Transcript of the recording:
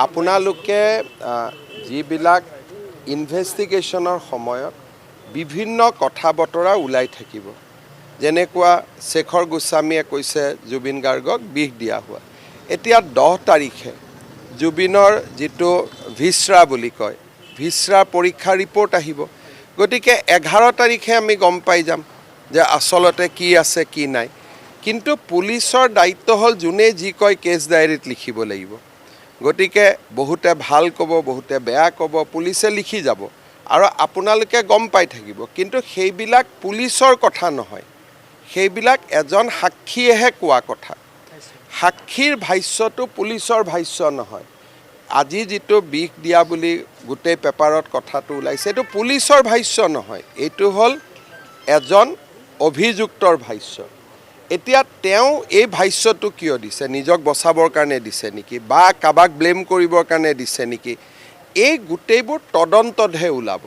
আপোনালোকে যিবিলাক ইনভেষ্টিগেশ্যনৰ সময়ত বিভিন্ন কথা বতৰা ওলাই থাকিব, যেনেকুৱা শেখৰ গোস্বামীয়ে কৈছে জুবিন গাৰ্গক বিষ দিয়া হোৱা। এতিয়া 10 তাৰিখে জুবিনৰ যিটো ভিছৰা বুলি কয়, ভিছৰা পৰীক্ষাৰ ৰিপৰ্ট আহিব। গতিকে 11 তাৰিখে আমি গম পাই যাম যে আচলতে কি আছে, কি নাই। কিন্তু পুলিচৰ দায়িত্ব হ'ল যোনে যি কয় কেছ ডায়েৰীত লিখিব লাগিব। গতিকে বহুতে ভাল ক'ব, বহুতে বেয়া ক'ব, পুলিচে লিখি যাব আৰু আপোনালোকে গম পাই থাকিব। কিন্তু সেইবিলাক পুলিচৰ কথা নহয়, সেইবিলাক এজন সাক্ষীয়েহে কোৱা কথা। সাক্ষীৰ ভাষ্যটো পুলিচৰ ভাষ্য নহয়। আজি যিটো বিষ দিয়া বুলি গোটেই পেপাৰত কথাটো ওলাইছে, এইটো পুলিচৰ ভাষ্য নহয়, এইটো হ'ল এজন অভিযুক্তৰ ভাষ্য। এতিয়া তেওঁ এই ভাষ্যটো কিয় দিছে? নিজক বচাবৰ কাৰণে দিছে নেকি বা কাৰোবাক ব্লেম কৰিবৰ কাৰণে দিছে নেকি? এই গোটেইবোৰ তদন্ততহে ওলাব।